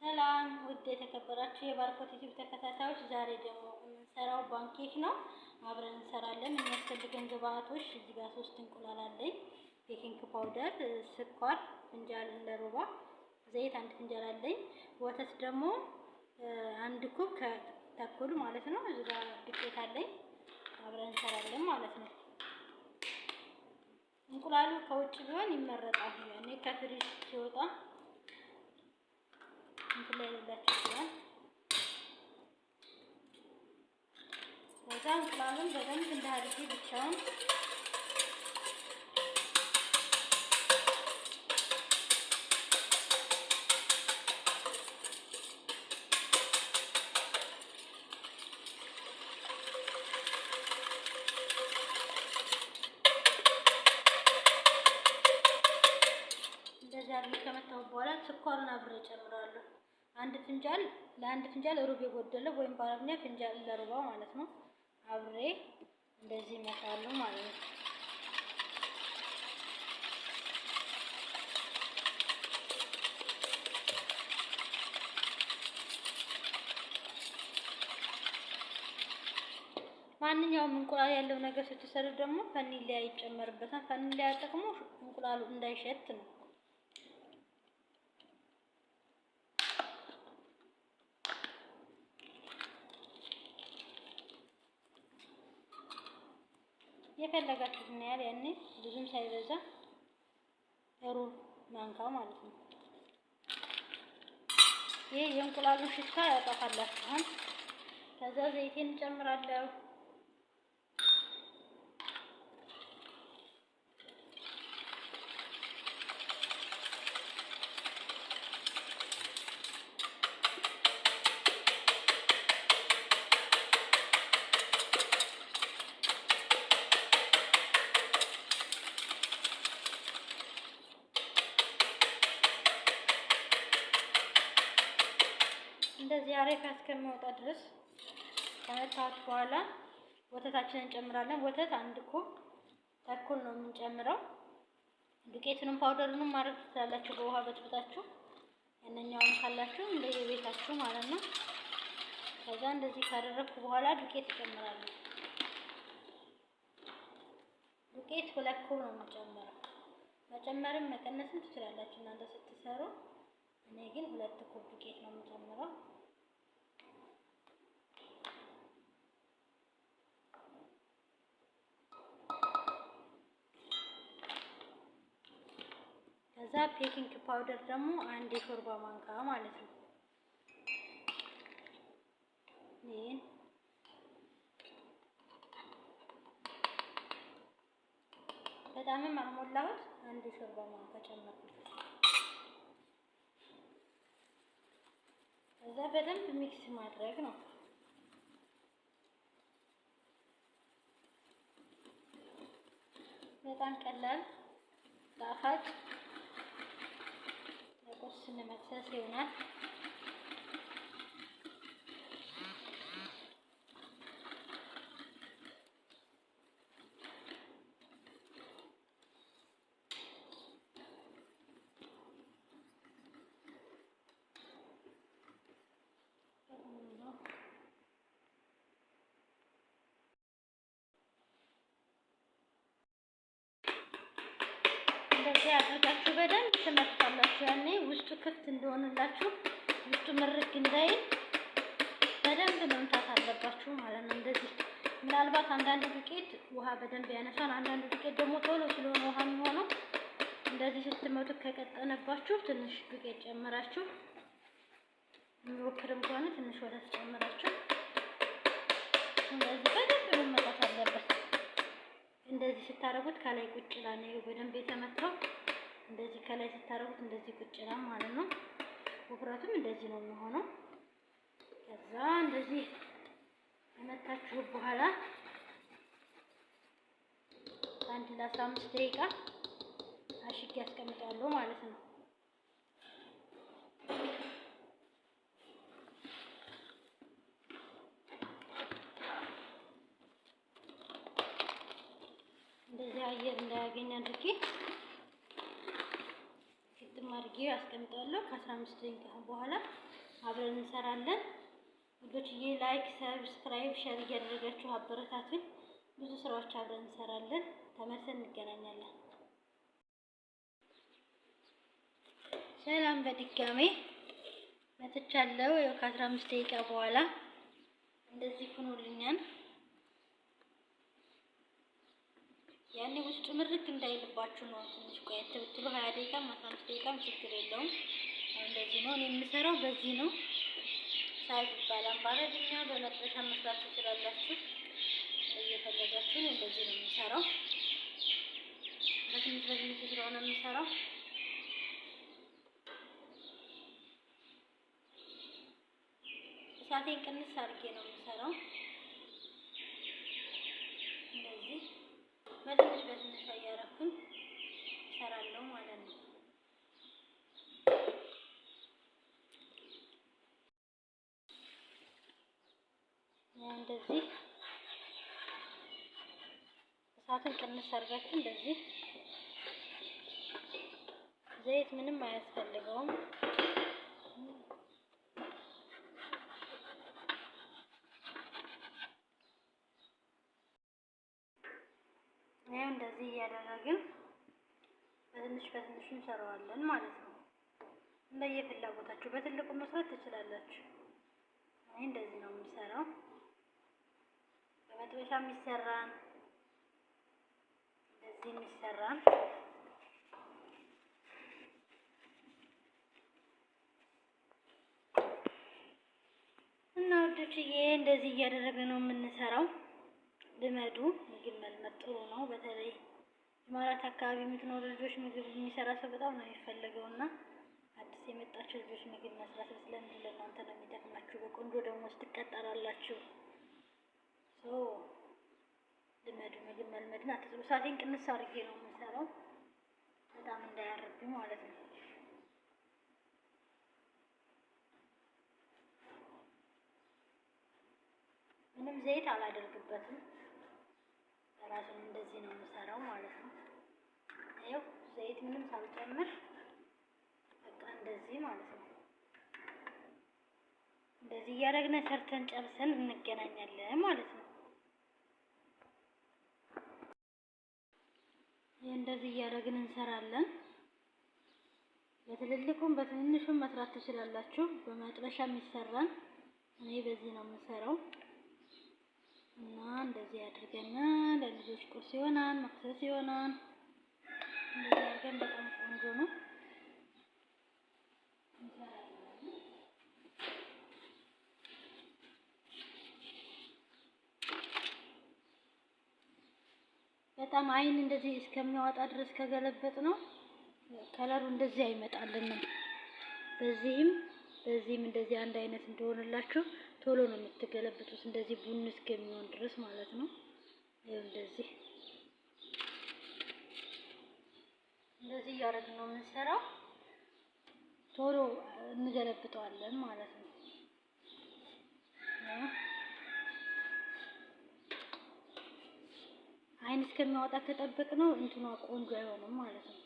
ሰላም ውድ የተከበራችሁ የባርኮት ዩቲዩብ ተከታታዮች፣ ዛሬ ደግሞ የምንሰራው pancake ነው። አብረን እንሰራለን። የሚያስፈልገን ግብአቶች እዚህ ጋር ሶስት እንቁላል አለኝ፣ baking powder፣ ስኳር ፍንጃል ለሩባ፣ ዘይት አንድ ፍንጃል አለኝ፣ ወተት ደግሞ አንድ ኩብ ከተኩል ማለት ነው። እዚህ ጋር ዱቄት አለኝ። አብረን እንሰራለን ማለት ነው። እንቁላሉ ከውጭ ቢሆን ይመረጣል። ያኔ ከፍሪጅ ሲወጣ እንትን ላይ ሌላችሁ ይችላል። ከዛ እንቁላሉን በደንብ እንዳርጌ ብቻውን እንደዚህ አድርጌ ከመታሁ በኋላ ስኳሩን አብሬ እጨምራለሁ። አንድ ፍንጃል ለአንድ ፍንጃል ሩብ የጎደለው ወይም በአረብኛ ፍንጃል ለሩባ ማለት ነው። አብሬ እንደዚህ እመታለሁ ማለት ነው። ማንኛውም እንቁላል ያለው ነገር ስትሰሩ ደግሞ ፈኒሊያ ይጨመርበታል። ፈኒሊያ ጥቅሙ እንቁላሉ እንዳይሸት ነው። የፈለጋችሁትን ያህል ያኔ ብዙም ሳይበዛ ሩብ ማንካ ማለት ነው። ይሄ የእንቁላሉ ሽታ ያጠፋላችኋል። ከዛ ዘይቴን እጨምራለሁ። እንደዚህ አሬፋ እስከሚወጣ ድረስ ከመታት በኋላ ወተታችንን እንጨምራለን። ወተት አንድ ኩብ ተኩል ነው የምንጨምረው። ዱቄቱንም powder ኡንም ማድረግ ትችላላችሁ በውሃ በጥብጣችሁ፣ ያንኛውም ካላችሁ እንደየቤታችሁ ማለት ነው። ከዛ እንደዚህ ካደረግኩ በኋላ ዱቄት እጨምራለሁ። ዱቄት ሁለት ኩብ ነው የምጨምረው። መጨመርም መቀነስም ትችላላችሁ እናንተ ስትሰሩ። እኔ ግን ሁለት ኩብ ዱቄት ነው የምጨምረው። ከዛ baking powder ደግሞ አንድ የሾርባ ማንካ ማለት ነው። ይሄን በጣምም አልሞላሁት፣ አንድ የሾርባ ማንካ ጨመርኩት። ከዛ በደንብ mix ማድረግ ነው። በጣም ቀላል ጣፋጭ ለቁርስ ለመክሰስ ይሆናል። እንደዚህ አድርጋችሁ በደንብ ትመቱታላችሁ። ያኔ ውስጡ ክፍት እንደሆነላችሁ ውስጡ ምርግ እንዳይል በደንብ መምታት አለባችሁ ማለት ነው። እንደዚህ ምናልባት አንዳንድ ዱቄት ውሃ በደንብ ያነሳል፣ አንዳንድ ዱቄት ደግሞ ቶሎ ስለሆነ ውሃ የሚሆነው እንደዚህ ስትመቱ ከቀጠነባችሁ ትንሽ ዱቄት ጨምራችሁ፣ የሚወፍርም ከሆነ ትንሽ ወተት ጨምራችሁ እንደዚህ በደንብ መመታት አለበት። እንደዚህ ስታረጉት ከላይ ቁጭ ይላል። ይሄ በደንብ የተመታው እንደዚህ ከላይ ስታረጉት እንደዚህ ቁጭ ይላል ማለት ነው። ውፍረቱም እንደዚህ ነው የሚሆነው። ከዛ እንደዚህ ከመታችሁ በኋላ አንድ ለ15 ደቂቃ አሽጌ አስቀምጣለሁ ማለት ነው። እንደዚህ አየር እንዳያገኝ አድርጌ ግጥም አድርጌ አስቀምጠዋለሁ። ከ15 ደቂቃ በኋላ አብረን እንሰራለን። ውዶችዬ like፣ subscribe፣ share እያደረጋችሁ አበረታቱኝ። ብዙ ስራዎች አብረን እንሰራለን። ተመልሰን እንገናኛለን። ሰላም በድጋሜ መጥቻለሁ። ያው ከ15 ደቂቃ በኋላ እንደዚህ ሆኖልኛል። ያኔ ውስጡ ምርክ እንዳይልባችሁ ነው። ትንሽ ቆየት ብትሉ 20 ደቂቃም 15 ደቂቃም ችግር የለውም። እንደዚህ ነው እኔ የምሰራው፣ በዚህ ነው። ሳይዝ ይባላል በአረብኛ። በመጥበሻ መስራት ትችላላችሁ እየፈለጋችሁ። እንደዚህ ነው የምሰራው። በትንሽ በትንሽ ስለሆነ የምሰራው እሳቴን ቅንስ አድርጌ ነው የምሰራው። እንደዚህ በትንሽ በትንሽ እያደረኩኝ እሰራለሁ ማለት ነው። እንደዚህ እሳትን ቅንስ አድርጋችሁ እንደዚህ ዘይት ምንም አያስፈልገውም። ይኸው እንደዚህ እያደረግን በትንሽ በትንሹ እንሰራዋለን ማለት ነው። እንደየፍላጎታችሁ በትልቁ መስራት ትችላላችሁ። እኔ እንደዚህ ነው የምሰራው። በመጥበሻ የሚሰራን እንደዚህ የሚሰራን እና ውዶችዬ እንደዚህ እያደረግን ነው የምንሰራው። ልመዱ። ምግብ መልመድ ጥሩ ነው። በተለይ ኢማራት አካባቢ የምትኖሩ ልጆች ምግብ የሚሰራ ሰው በጣም ነው የሚፈለገው እና አዲስ የመጣችሁ ልጆች ምግብ መስራት ብትለምዱ ለእናንተ ነው የሚጠቅማችሁ። በቆንጆ ደግሞ ትቀጠራላችሁ። ልመዱ፣ ምግብ መልመድን አትጥሉ። እሳቴን ቅንስ አድርጌ ነው የምሰራው በጣም እንዳያርብኝ ማለት ነው። ምንም ዘይት አላደርግበትም። ራሱን እንደዚህ ነው የምሰራው ማለት ነው። ይኸው ዘይት ምንም ሳልጨምር በቃ እንደዚህ ማለት ነው። እንደዚህ እያደረግን ሰርተን ጨርሰን እንገናኛለን ማለት ነው። ይህ እንደዚህ እያደረግን እንሰራለን። በትልልቁም በትንንሹም መስራት ትችላላችሁ። በመጥበሻም ይሰራል። እኔ በዚህ ነው የምሰራው። እና እንደዚህ አድርገን ለልጆች ቁርስ ይሆናል፣ መክሰስ ይሆናል። እንደዚህ አድርገን በጣም ቆንጆ ነው። በጣም አይን እንደዚህ እስከሚያወጣ ድረስ ከገለበጥ ነው ከለሩ እንደዚህ አይመጣልንም። በዚህም በዚህም እንደዚህ አንድ አይነት እንደሆነላችሁ ቶሎ ነው የምትገለብጡት፣ እንደዚህ ቡኒ እስከሚሆን ድረስ ማለት ነው። ይኸው እንደዚህ እንደዚህ እያደረግን ነው የምንሰራው። ቶሎ እንገለብጠዋለን ማለት ነው። አይን እስከሚያወጣ ከጠበቅ ነው እንትኗ ቆንጆ አይሆንም ማለት ነው።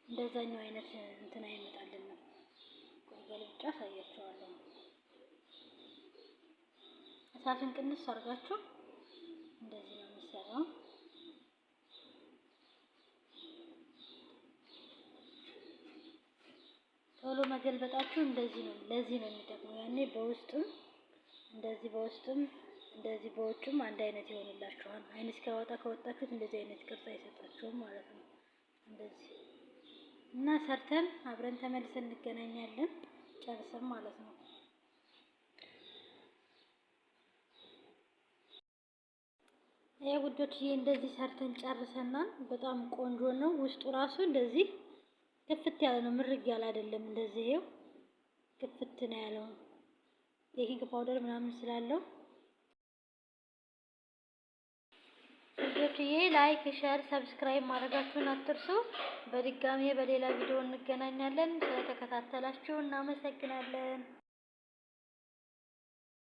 እንደዛኛው አይነት እንትን አይመጣልንም። ቆይ ገልብጬ አሳያችኋለሁ። እሳቱን ቅንስ አድርጋችሁ እንደዚህ ነው የሚሰራው። ቶሎ መገልበጣችሁ እንደዚህ ነው፣ ለዚህ ነው የሚጠቅመው። ያኔ በውስጡም እንደዚህ በውስጡም እንደዚህ በውጭም አንድ አይነት ይሆንላችኋል። አይን እስኪያወጣ ከወጣችሁት እንደዚህ አይነት ቅርጽ አይሰጣችሁም ማለት ነው። እንደዚህ እና ሰርተን አብረን ተመልሰን እንገናኛለን ጨርሰን ማለት ነው። ይሄ ውዶችዬ እንደዚህ ሰርተን ጨርሰናል። በጣም ቆንጆ ነው። ውስጡ ራሱ እንደዚህ ክፍት ያለ ነው፣ ምርግ ያለ አይደለም። እንደዚህ ይሄው ክፍት ነው ያለው baking powder ምናምን ስላለው ውዶችዬ like፣ share፣ subscribe ማድረጋችሁን አትርሱ። በድጋሚ በሌላ ቪዲዮ እንገናኛለን። ስለተከታተላችሁ እናመሰግናለን።